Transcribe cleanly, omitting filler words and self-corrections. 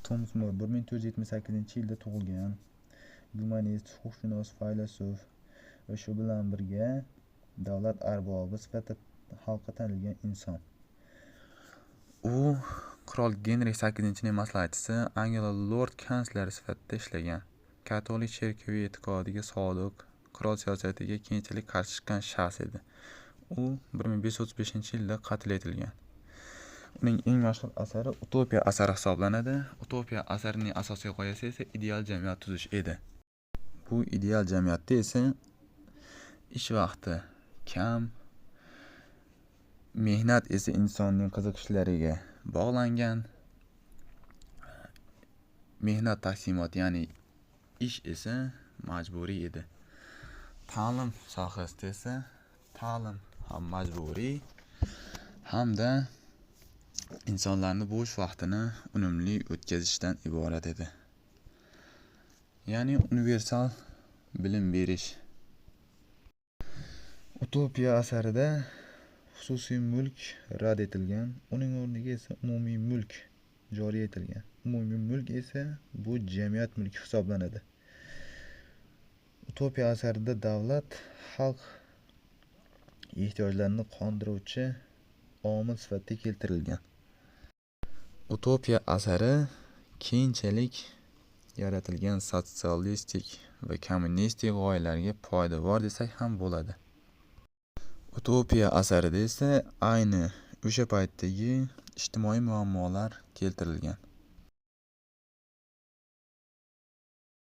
Tomas Mor 1478-yilda tug'ilgan. Gumanist, huquqshunos, faylasuf va shu bilan birga davlat arbobi sifatida xalqqa tanilgan inson. U qirol Genrix VIII maslahatchisi, Angliya lord kansleri sifatida ishlagan. Katolik cherkovi e'tiqodiga sodiq, qirol siyosatiga keyinchalik qarshi chiqqan shaxs edi. U 1535-yilda qatl etilgan. Uning eng mashhur asari Utopiya asari hisoblanadi. Utopiya asarining asosiy g'oyasi esa ideal jamiyat tuzish edi. Bu ideal jamiyatda esa ish vaqti kam, mehnat esa insonning qiziqishlariga bog'langan. Mehnat taqsimoti, ya'ni ish esa majburiy edi. Ta'lim sohasida esa ta'lim ham majburiy hamda insonlarni bo'sh vaqtini unumli o'tkazishdan iborat edi. Ya'ni universal bilim berish. Utopiya asarida xususiy mulk rad etilgan, uning o'rniga esa umumiy mulk joriy etilgan. Umumiy mulk esa bu jamiyat mulki hisoblanadi. Utopiya asarida davlat xalq ehtiyojlarini qondiruvchi omil sifatida keltirilgan. Utopiya asari keyinchalik yaratilgan sotsialistik va kommunistik g'oyalarga poydevor desak ham bo'ladi. Utopiya asarida esa ayni o'sha paytdagi ijtimoiy muammolar keltirilgan.